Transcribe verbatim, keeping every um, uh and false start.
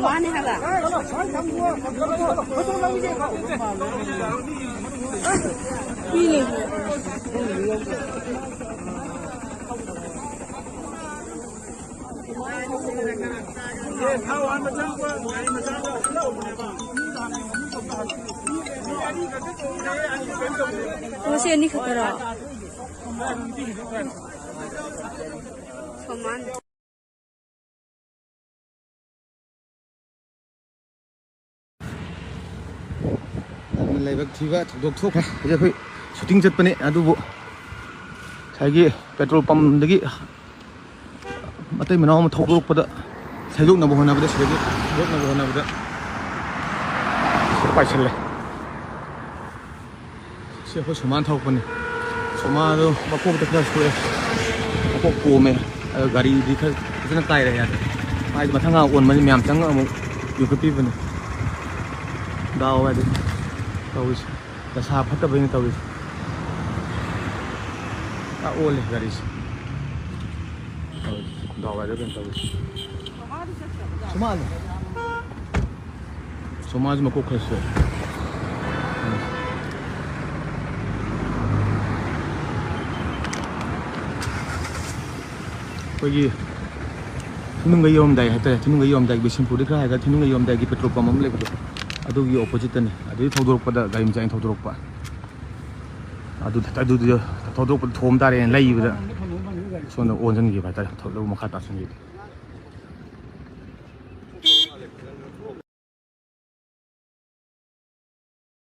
ꯃꯥꯅꯦ ꯍꯥꯏꯕ꯫ ꯃꯤ ꯂꯩꯕ꯭ꯔꯣ? ꯉꯁꯤ ꯑꯅꯤ ꯈꯛꯇꯔꯣ? ꯁꯣꯃꯥꯟ꯫ ꯌꯥꯝꯅ ꯂꯥꯏꯕꯛ ꯊꯤꯕ ꯊꯧꯗꯣꯛ ꯊꯣꯛꯈ꯭ꯔꯦ꯫ ꯍꯧꯖꯤꯛ ꯑꯩꯈꯣꯏ ꯁꯨꯇꯤꯡ ꯆꯠꯄꯅꯦ, ꯑꯗꯨꯕꯨ ꯉꯁꯥꯏꯒꯤ ꯄꯦꯇ꯭ꯔꯣꯜ ꯄꯝꯗꯒꯤ ꯃꯇꯩ ꯃꯅꯥꯎ ꯑꯃ ꯊꯧꯗꯣꯔꯛꯄꯗ, ꯁꯩꯗꯣꯛꯅꯕ ꯍꯣꯠꯅꯕꯗ, ꯁꯤꯗꯒꯤ ꯁꯩꯗꯣꯛꯅꯕ ꯍꯣꯠꯅꯕꯗ ꯁꯤꯗ ꯄꯥꯏꯁꯜꯂꯦ꯫ ꯁꯤ ꯑꯩꯈꯣꯏ ꯁꯣꯃꯥꯅ ꯊꯧꯔꯛꯄꯅꯤ꯫ ꯁꯣꯃꯥꯗꯣ ꯃꯀꯣꯛꯇ ꯈꯔ ꯁꯣꯛꯑꯦ, ꯃꯀꯣꯛ ꯄꯣꯝꯃꯦ꯫ ꯑꯗꯣ ꯒꯥꯔꯤꯗꯤ ꯈꯔ ꯐꯖꯅ ꯀꯥꯏꯔꯦ ꯌꯥꯗ꯭ꯔꯦ꯫ ꯃꯥꯏꯗꯤ ꯃꯊꯪ ꯉꯥ ꯑꯣꯟꯕꯅꯤ, ꯃꯌꯥꯝ ꯆꯪꯉꯒ ꯑꯃꯨꯛ ꯌꯣꯛꯈꯠꯄꯤꯕꯅꯤ꯫ ꯗꯥꯎ ꯍꯥꯏꯗꯤ ꯇꯧꯔꯤꯁꯦ, ꯗꯁꯥ ꯐꯠꯇꯕꯩꯅ ꯇꯧꯔꯤꯁꯦ꯫ ꯑꯥ ꯑꯣꯜꯂꯦ ꯒꯥꯔꯤꯁꯦ꯫ ꯗꯥꯎ ꯍꯥꯏꯗꯤ ꯀꯩꯅꯣ ꯇꯧꯔꯤꯁꯦ꯫ ꯁꯣꯃꯥꯅ꯫ ꯁꯣꯃꯥꯁꯨ ꯃꯀꯣꯛ ꯈꯔ ꯁꯣꯛꯑꯦ꯫ ꯑꯩꯈꯣꯏꯒꯤ ꯊꯤꯅꯨꯡꯒꯩ ꯌꯧꯔꯝꯗꯥꯏ ꯍꯥꯏꯇꯥꯔꯦ, ꯊꯤꯅꯨꯡꯒꯩ ꯌꯧꯔꯝꯗꯥꯏ, ꯕꯤꯁꯦꯝꯄꯨꯔꯗꯤ ꯈꯔ ꯍꯥꯏꯒꯠꯂ ꯊꯤꯅꯨꯡꯒꯩ ꯌꯧꯔꯝꯗꯥꯏꯒꯤ ꯄꯦꯇ꯭ꯔꯣꯜ ꯄꯝ ꯑꯃ ꯂꯩꯕꯗꯣ, ꯑꯗꯨꯒꯤ ꯑꯣꯄꯣꯖꯤꯠꯇꯅꯤ꯫ ꯑꯗꯨꯗꯤ ꯊꯧꯗꯣꯔꯛꯄꯗ ꯒꯥꯔꯤ ꯃꯆꯥ ꯑꯩꯅ ꯊꯧꯗꯣꯔꯛꯄ꯫ ꯑꯗꯨ, ꯑꯗꯨꯗꯤ ꯊꯧꯗꯣꯔꯛꯄꯗ ꯊꯣꯝ ꯇꯥꯔꯦꯅ ꯂꯩꯕꯗ ꯁꯣꯝꯗ ꯑꯣꯟꯁꯤꯟꯈꯤꯕ ꯍꯥꯏꯇꯥꯔꯦ, ꯂꯧ ꯃꯈꯥ ꯇꯥꯁꯤꯟꯈꯤꯕ꯫